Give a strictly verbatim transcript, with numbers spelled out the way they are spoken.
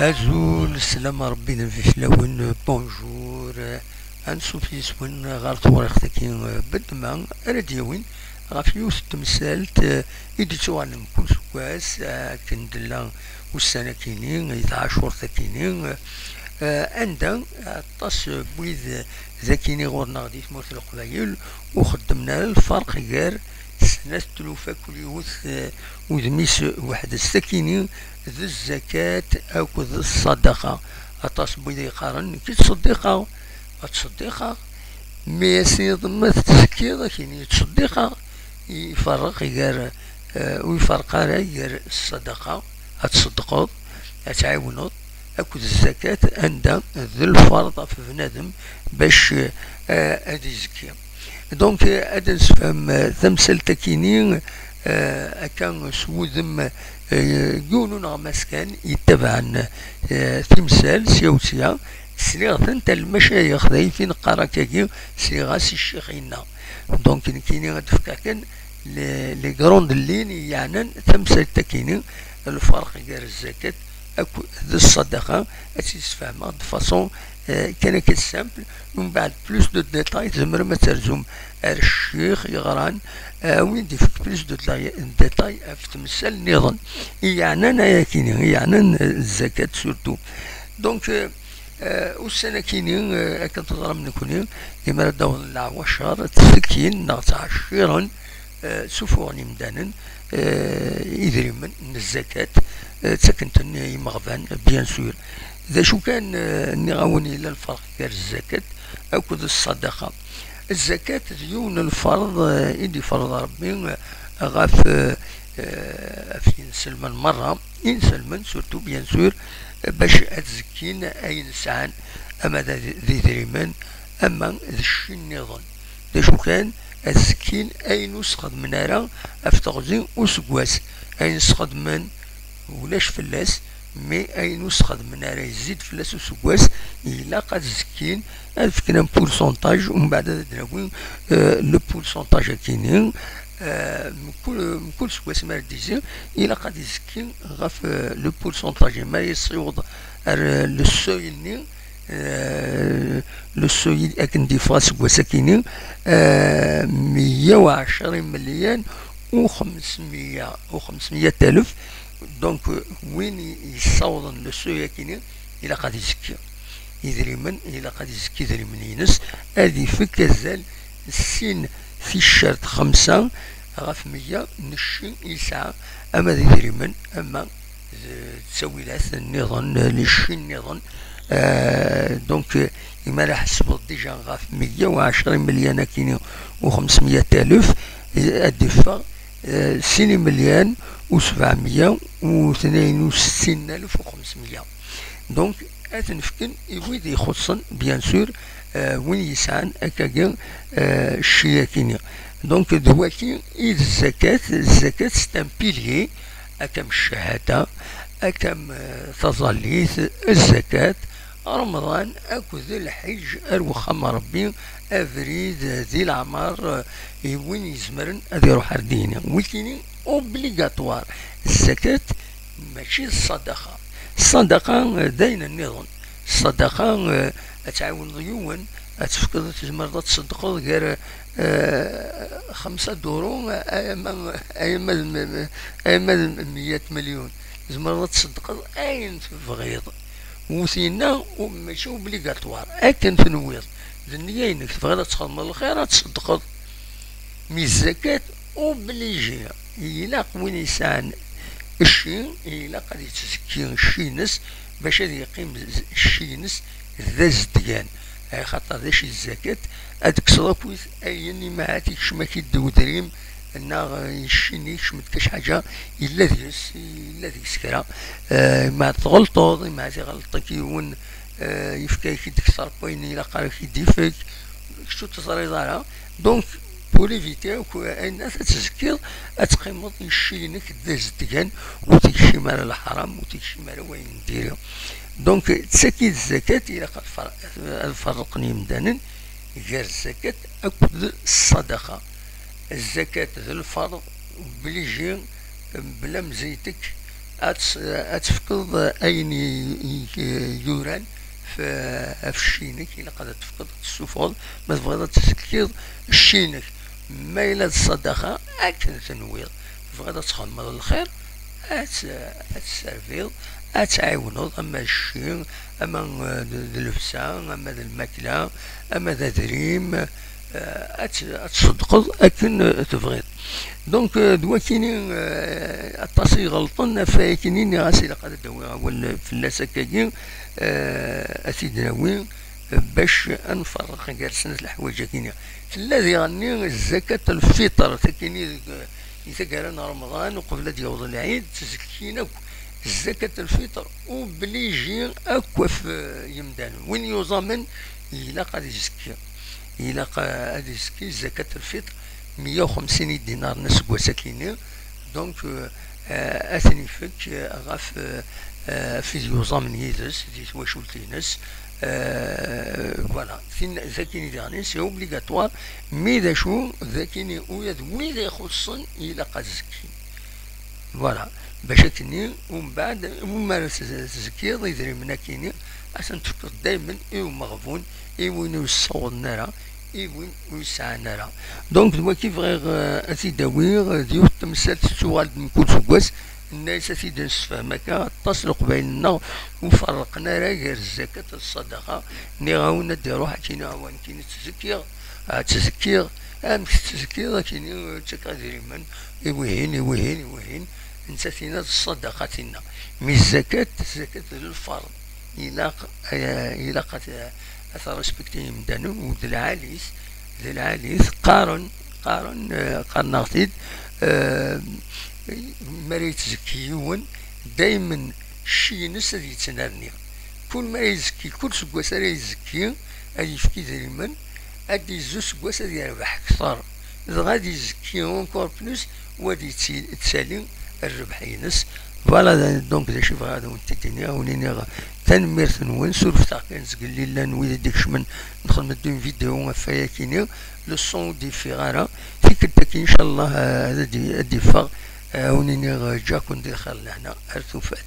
Azul, sslam n Ṛebbi d fell-awen, bonjour. Anṣuf yis-wen ɣer tewriqt-agi, beddma ara d-yawin ɣef yiwet n temsalt, eh, i d-ittuɣalen mkul seg wass, eh, akken d-nella ussan-akini, i tɛacurt-akini, eh, anda aṭas n wid d-akini ɣur-neɣ di tmurt n Leqbayel ur xeddmen ara lferq gar snat tlufa kul yiwet, eh, udem-is weḥd-s takini d zzakat akked ṣṣadaqa. Aṭas n wid yeqqaren, nekk ttṣeddiqeɣ, ad ttṣeddiqeɣ, mi as-tiniḍ ma tettsekkiḍ, ad k-yini ttṣeddiqeɣ, iferreq gar, eh, ur iferreq ara gar ṣṣadaqa, ad tṣeddqeḍ, ad tɛiwneḍ, akked zzakat, anda d lferḍ ɣef bnadem bac, eh, ad izekki. Donc, eh, ad d-nessefhem, eh, tamsalt-akini, eh, akka s wudem, eh, n yiwen uneɣmas kan yettabaɛen, eh, timsal sya u sya, sliɣ-tent ar lmacayix, d ayt-i neqqar akkagi, sliɣ-as i ccix yenna. Donc, nekkini ad d-fkeɣ kan les, les grandes lignes yeɛnan tamsalt-akini, lferq gar zzakat akked ṣṣadaqa, ad tt-id-sfehmeɣ de façon, eh, kan akka simple, umbeɛd plus de détails tzemrem ad terzum ar ccix yeɣran, eh, win d-ifek plus de détails ɣef temsal nniḍen. I yeɛnan ayakini, i yeɛnan, eh, zzakat surtout. Donc, eh, eh, ussan-akini, eh, akken teẓram nekni, imi ara d-awḍen leɛwacer, ttsekkin neɣ ttɛecciren, eh, ssufuɣen imdanen, eh, idrimen n zzakat, eh, ttaken-ten i imeɣban, bien sûr. D acu kan, eh, nniɣ-awen yella lferq gar zzakat akked ṣṣadaqa. Zzakat d yiwen n lferḍ, eh, i d-iferḍ Ṛebbi, eh, ɣef, eh, eh, ɣef yinselmen merra, inselmen surtout, bien sûr, eh, bac ad zekkin ayen sɛan, ama d, d idrimen, ama d cci nniḍen. D acu kan, ad zekkin ayen ur sxedmen ara ɣef teɣzi useggas. Ayen sxedmen ulac fell-as, mais ayen ur sxedmen ara yezzi-d fell-as useggas, ilaq ad zekkin, ad fken un pourcentage, umbeɛd ad d-nawi, euh, le pourcentage akini, euh, mkul, mkul seg wasmi ara d-izzi, ilaq ad izekki ɣef, euh, le pourcentage, ma yessiweḍ ar, euh, le seuil-nni, euh, le seuil akken d-yeffeɣ aseggas akini, euh, meyya u ɛecṛa imelyan u xemsmeyya, u xemsmeyya alef. Donc, euh, win i, yessawḍen le seuil akini, ilaq ad izekki idrimen, ilaq ad izekki idrimen-ines, ad ifek azal sin ticcert xemsa ɣef meyya n cci yesɛa, ama d idrimen, ama d ttawilat nniḍen, n cci nniḍen. Euh, donc, euh, imi ara ḥesbeḍ déjà ɣef meyya u ɛecṛa imelyan akini u xemsmeyya alef, euh, ad d-iffeɣ, euh, sin imelyan u sebɛemeyya u tnayen u settin alef u xemsmeyya. Donc, ad ten-fken i wid ixuṣṣen, bien sûr, euh, win yesɛan akkagi, euh, cci akini. Donc, d waki i d zzakat. Zzakat, c'est un pilier, akka am ccahada, akka am, euh, taẓallit, zzakat, Remḍan akked lḥiǧ ar wexxam n Ṛebbi, abrid di leɛmer, euh, i win izemren ad iruḥ ar dini. Wikini obligatoire. Zzakat mačči d ṣṣadaqa. Ṣṣadaqa, eh, d ayen nniḍen. Ṣṣadaqa, eh, ad tɛiwneḍ yiwen, ad tefkeḍ, tzemreḍ ad tṣeddqeḍ gar, eh, xemsa duru, ayama, ayama d m-, ayama d meyya milyun. Tzemreḍ ad tṣeddqeḍ ayen tebɣiḍ. Ur t-yenna, u-, mačči obligatoire. Akken tenwiḍ, d nniya-inek, tebɣiḍ ad txedmeḍ lxir, ad tṣeddqeḍ. Mi zzakat, obligé, ilaq win yesɛan cci, ilaq ad yettezki cci-ines, bac ad yeqqim z-, cci-ines d azedgan. Axaṭer d acu i d zzakat? Ad tekkseḍ akk ayen, imahat ikcem-ak-id udrim, neɣ, eh, cci-nni ikcem-d kac ḥaǧa, yella deg-s, yella deg-s kra. Eh, imahat tɣelṭeḍ, imahat iɣelṭ-ik yiwen, eh, yefka-ak-id kter n wayen ilaq ara k-id-ifek, kečč ur teẓriḍ ara. Donc, pour éviter akk ayen ad tzekkiḍ, ad teqqimeḍ i cci-inek d azedgan, ur t-ikcim ara leḥram, ur t-ikcim ara wayen n diri. Donc, d tagi d zzakat, ilaq ad fer-, ad ferrqen yimdanen gar zzakat akked ṣṣadaqa. Zzakat d lferḍ, obligé, bla mzeytek, ad tefkeḍ ayen yuran ɣef cci-inek, ilaq ad tefkeḍ, ad tessufɣeḍ. Ma tebɣiḍ ad tzekkiḍ cci-inek, ma yella d ṣṣadaqa, akken tenwiḍ, tebɣiḍ ad txedmeḍ lxir, ad tesserbiḍ, ad tɛiwneḍ, ama d cci, ama d llebsa, ama d lmakla, ama d adrim, ad tṣeddqeḍ akken tebɣiḍ. Donc d wakini aṭas i ɣelṭen ɣef wayakini, nniɣ-as ilaq ad d-awiɣ awal fell-as akkagi, ad t-id-nawi bac ad nferreq gar snat leḥwayeǧ-akini. Tella diɣenni zzakat lfitr, takini deg i taggara n Remḍan, uqbel ad d-yaweḍ lɛid, ttezkkin akk zzakat lfitr, obliji akk ɣef yimdanen. Win yuẓamen ilaq ad izekki, ilaq ad izekki zzakat lfitr, meyya u xemsin idinaren aseggas-akini. Donc ad ten-ifek ɣef ɣef wid yuẓamen yid-s di twacult-ines. Voilà, tin d akini diɣen c'est obligatoire, mais d acu d akini ula d wid ixuṣṣen ilaq ad zekkin. Voilà, bac akkenni umbeɛd umi ara tzekkiḍ idrimen akini, ad ten-tefkeḍ daymen i umeɣbun, i win ur yessawaḍen ara, i win ur yesɛan ara. Donc d waki bɣiɣ ad t-id-awiɣ, d yiwet temsalt tettuɣal-d mkul seg wass, nna-yas ad t-id-nessefhem akka, aṭas n leqbayel-nneɣ ur ferrqen ara gar zzakat d ṣṣadaqa. Nniɣ-awen ad d-iruḥ akini, awan kini ttezekkiɣ, ad ttezekkiɣ, amek tettezekkiḍ akini, ttakeɣ idrimen i wihin, i wihin, i wihin, netta tinna d ṣṣadaqa tinna. Mi zzakat, zzakat d lferḍ, ilaq ilaq ad t-respekti yimdanen, u d lɛali-t, d lɛali-t, qqaren, qqaren, qqaren-aɣ-t-id, mi ara yettezkki yiwen, daymen cci-ines ad yettnerni. Kul mi ara yezkki, kul seg wass ara yezkki, ad yefk idrimen, ad d-yezzu seg wass ad yerbeḥ kter, dɣa ad yezkki encore plus, u ad yettali rrbeḥ-ines. Voilà, donc d acu i bɣiɣ ad awen-t-id-iniɣ, ad awen-iniɣ tanemmirt-nwen, surfet-aɣ kan zgelli llan wid i d-ikecmen, nxedmet-d une vidéo ɣef wayakini, le son ur d-yeffiɣ ara, tikkelt-agi inchallah ad d-iffeɣ. Ad awen-iniɣ ǧǧaken di lxir lehna ar tufat.